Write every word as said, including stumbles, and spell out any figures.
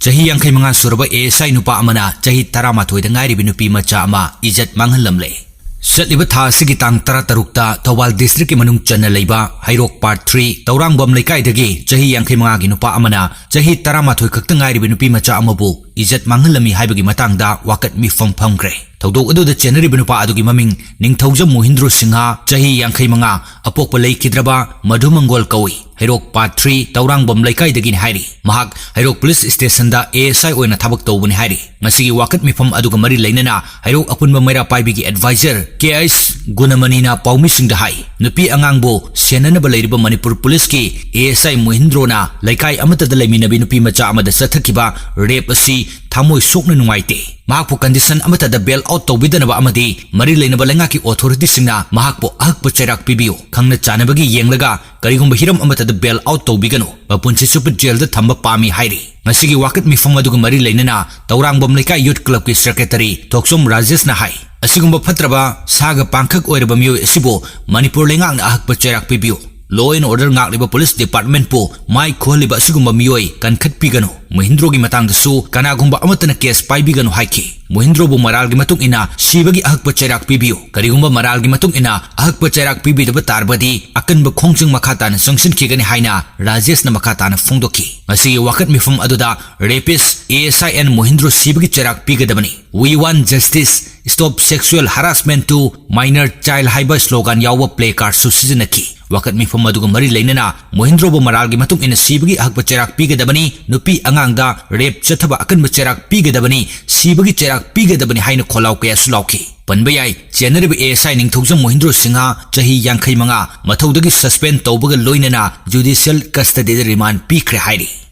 ꯆꯍꯤ ꯌꯥꯡꯈꯩ ꯃꯉꯥ ꯁꯨꯔꯕ ASI ꯅꯨꯄꯥ ꯑꯃꯅ ꯆꯍꯤ ꯇꯔꯥꯃꯥꯊꯣꯏꯗ ꯉꯥꯏꯔꯤꯕꯤ ꯅꯨꯄꯤ ꯃꯆꯥ ꯑꯃ ꯏꯖꯠ ꯃꯥꯡꯍꯜꯂꯝꯂꯦ꯫ ꯆꯠꯂꯤꯕ ꯊꯥ ꯑꯁꯤꯒꯤ ꯇꯥꯡ ꯇꯔꯥ ꯇꯔꯨꯛꯇ ꯊꯧꯕꯥꯜ district ꯀꯤ ꯃꯅꯨꯡ ꯆꯟꯅ ꯂꯩꯕ ꯍꯩꯔꯣꯛ Part three ꯇꯧꯔꯥꯡꯕꯝ ꯂꯩꯀꯥꯏꯗꯒꯤ ꯆꯍꯤ ꯌꯥꯡꯈꯩ ꯃꯉꯥꯒꯤ ꯅꯨꯄꯥ ꯑꯃꯅ ꯆꯍꯤ ꯇꯔꯥꯃꯥꯊꯣꯏ ꯈꯛꯇ ꯉꯥꯏꯔꯤꯕ ꯅꯨꯄꯤ ꯃꯆꯥ ꯑꯃꯕꯨ ꯏꯖꯠ ꯃꯥꯡꯍꯜꯂꯝꯃꯤ ꯍꯥꯏꯕꯒꯤ ꯃꯇꯥꯡꯗ ꯋꯥꯀꯠ ꯃꯤꯐꯝ ꯐꯝꯈ꯭ꯔꯦ꯫ ꯊꯧꯗꯣꯛ ꯑꯗꯨꯗ ꯆꯦꯟꯅꯔꯤꯕ ꯅꯨꯄꯥ ꯑꯗꯨꯒꯤ ꯃꯃꯤꯡ ꯅꯤꯡꯊꯧꯖꯝ ꯃꯣꯍꯤꯟꯗ꯭ꯔꯣ ꯁꯤꯡꯍ, ꯆꯍꯤ ꯌꯥꯡꯈꯩ ꯃꯉꯥ, ꯑꯄꯣꯛꯄ ꯂꯩꯈꯤꯗ꯭ꯔꯕ ꯃꯙꯨ ꯃꯪꯒꯣꯜ ꯀꯧꯏ꯫ ꯍꯩꯔꯣꯛ Part three ꯇꯧꯔꯥꯡꯕꯝ ꯂꯩꯀꯥꯏꯗꯒꯤꯅꯤ ꯍꯥꯏꯔꯤ꯫ ꯃꯍꯥꯛ ꯍꯩꯔꯣꯛ police station ꯗ ASI ꯑꯣꯏꯅ ꯊꯕꯛ ꯇꯧꯕꯅꯤ ꯍꯥꯏꯔꯤ꯫ ꯃꯁꯤꯒꯤ ꯋꯥꯀꯠ ꯃꯤꯐꯝ ꯑꯗꯨꯒ ꯃꯔꯤ ꯂꯩꯅꯅ ꯍꯩꯔꯣꯛ ꯑꯄꯨꯟꯕ ꯃꯩꯔꯥ ꯄꯥꯏꯕꯤꯒꯤ advisor ꯀꯦ ꯑꯩꯆ ꯒꯨꯅꯃꯅꯤꯅ ꯄꯥꯎꯃꯤꯁꯤꯡꯗ ꯍꯥꯏ, ꯅꯨꯄꯤ ꯑꯉꯥꯡꯕꯨ ꯁꯦꯟꯅꯅꯕ ꯂꯩꯔꯤꯕ ꯃꯅꯤꯄꯨꯔ police ꯀꯤ ASI ꯃꯣꯍꯤꯟꯗ꯭ꯔꯣꯅ ꯂꯩꯀꯥꯏ ꯑꯃꯠꯇꯗ ꯂꯩꯃꯤꯟꯅꯕꯤ ꯅꯨꯄꯤ ꯃꯆꯥ ꯑꯃꯗ ꯆꯠꯊꯈꯤꯕ rape ꯑꯁꯤ ꯊꯃꯣꯏ ꯁꯣꯛꯅ ꯅꯨꯡꯉꯥꯏꯇꯦ꯫ ꯃꯍꯥꯛꯄꯨ condition ꯑꯃꯠꯇꯗ bail out ꯇꯧꯕꯤꯗꯅꯕ ꯑꯃꯗꯤ ꯃꯔꯤ ꯂꯩꯅꯕ ꯂꯩꯉꯥꯛꯀꯤ authority ꯁꯤꯡꯅ ꯃꯍꯥꯛꯄꯨ ꯑꯍꯛꯄ ꯆꯩꯔꯥꯛ ꯄꯤꯕꯤꯌꯨ꯫ ꯈꯪꯅ ꯆꯥꯟꯅꯕꯒꯤ ꯌꯦꯡꯂꯒ ꯀꯔꯤꯒꯨꯝꯕ ꯍꯤꯔꯝ ꯑꯃꯠꯇꯗ bail out ꯇꯧꯕꯤꯒꯅꯨ꯫ ꯃꯄꯨꯟꯁꯤ ꯆꯨꯞꯄ jail ꯗ ꯊꯝꯕ ꯄꯥꯝꯃꯤ ꯍꯥꯏꯔꯤ꯫ ꯉꯁꯤꯒꯤ ꯋꯥꯀꯠ ꯃꯤꯐꯝ ꯑꯗꯨꯒ ꯃꯔꯤ ꯂꯩꯅꯅ ꯇꯧꯔꯥꯡꯕꯝ ꯂꯩꯀꯥꯏ youth club ꯀꯤ secretary ꯊꯣꯛꯆꯣꯝ ꯔꯥꯖꯦꯁꯅ ꯍꯥꯏ, ꯑꯁꯤꯒꯨꯝꯕ ꯐꯠꯇ꯭ꯔꯕ ꯁꯥꯒ ꯄꯥꯡꯈꯛ ꯑꯣꯏꯔꯕ ꯃꯤꯑꯣꯏ ꯑꯁꯤꯕꯨ ꯃꯅꯤꯄꯨꯔ ꯂꯩꯉꯥꯛꯅ ꯑꯍꯛꯄ ꯆꯩꯔꯥꯛ ꯄꯤꯕꯤꯌꯨ꯫ Law and order ꯉꯥꯛꯂꯤꯕ police department ꯄꯨ ꯃꯥꯏ ꯈꯨꯍꯜꯂꯤꯕ ꯑꯁꯤꯒꯨꯝꯕ ꯃꯤꯑꯣꯏ ꯀꯟꯈꯠꯄꯤꯒꯅꯨ꯫ ꯃꯣꯍꯤꯟꯗ꯭ꯔꯣꯒꯤ ꯃꯇꯥꯡꯗꯁꯨ ꯀꯅꯥꯒꯨꯝꯕ ꯑꯃꯠꯇꯅ case ꯄꯥꯏꯕꯤꯒꯅꯨ ꯍꯥꯏꯈꯤ꯫ ꯃꯣꯍꯤꯟꯗ꯭ꯔꯣꯕꯨ ꯃꯔꯥꯜꯒꯤ ꯃꯇꯨꯡ ꯏꯟꯅ ꯁꯤꯕꯒꯤ ꯑꯍꯛꯄ ꯆꯩꯔꯥꯛ ꯄꯤꯕꯤꯌꯨ꯫ ꯀꯔꯤꯒꯨꯝꯕ ꯃꯔꯥꯜꯒꯤ ꯃꯇꯨꯡ ꯏꯟꯅ ꯑꯍꯛꯄ ꯆꯩꯔꯥꯛ ꯄꯤꯕꯤꯗꯕ ꯇꯥꯔꯕꯗꯤ ꯑꯀꯟꯕ ꯈꯣꯡꯖꯪ ꯃꯈꯥ ꯇꯥꯅ ꯆꯪꯁꯤꯟꯈꯤꯒꯅꯤ ꯍꯥꯏꯅ ꯔꯥꯖꯦꯁꯅ ꯃꯈꯥ ꯇꯥꯅ ꯐꯣꯡꯗꯣꯛꯈꯤ꯫ ꯉꯁꯤꯒꯤ ꯋꯥꯀꯠ ꯃꯤꯐꯝ ꯑꯗꯨꯗ rapist ASI N ꯃꯣꯍꯤꯟꯗ꯭ꯔꯣ ꯁꯤꯕꯒꯤ ꯆꯩꯔꯥꯛ ꯄꯤꯒꯗꯕꯅꯤ, We want justice, stop sexual harassment to minor child ꯍꯥꯏꯕ slogan ꯌꯥꯎꯕ placard ꯁꯨ ꯁꯤꯖꯤꯟꯅꯈꯤ꯫ ꯋꯥꯀꯠ ꯃꯤꯐꯝ ꯑꯗꯨꯒ ꯃꯔꯤ ꯂꯩꯅꯅ ꯃꯣꯍꯤꯟꯗ꯭ꯔꯣꯕꯨ ꯃꯔꯥꯜꯒꯤ ꯃꯇꯨꯡ ꯏꯟꯅ ꯁꯤꯕꯒꯤ ꯑꯍꯛꯄ ꯆꯩꯔꯥꯛ ꯄꯤꯒꯗꯕꯅꯤ, ꯅꯨꯄꯤ ꯑꯉꯥꯡꯗ rape ꯆꯠꯊꯕ ꯑꯀꯟꯕ ꯆꯩꯔꯥꯛ ꯄꯤꯒꯗꯕꯅꯤ, ꯁꯤꯕꯒꯤ ꯆꯩꯔꯥꯛ ꯄꯤꯒꯗꯕꯅꯤ ꯍꯥꯏꯅ ꯈꯣꯜꯂꯥꯎ ꯀꯌꯥꯁꯨ ꯂꯥꯎꯈꯤ꯫ ꯄꯟꯕ ꯌꯥꯏ, ꯆꯦꯟꯅꯔꯤꯕ ASI ꯅꯤꯡꯊꯧꯖꯝ ꯃꯣꯍꯤꯟꯗ꯭ꯔꯣ ꯁꯤꯡꯍ, ꯆꯍꯤ ꯌꯥꯡꯈꯩ ꯃꯉꯥ, ꯃꯊꯧꯗꯒꯤ suspend ꯇꯧꯕꯒ ꯂꯣꯏꯅꯅ judicial custody ꯗ remand ꯄꯤꯈ꯭ꯔꯦ ꯍꯥꯏꯔꯤ꯫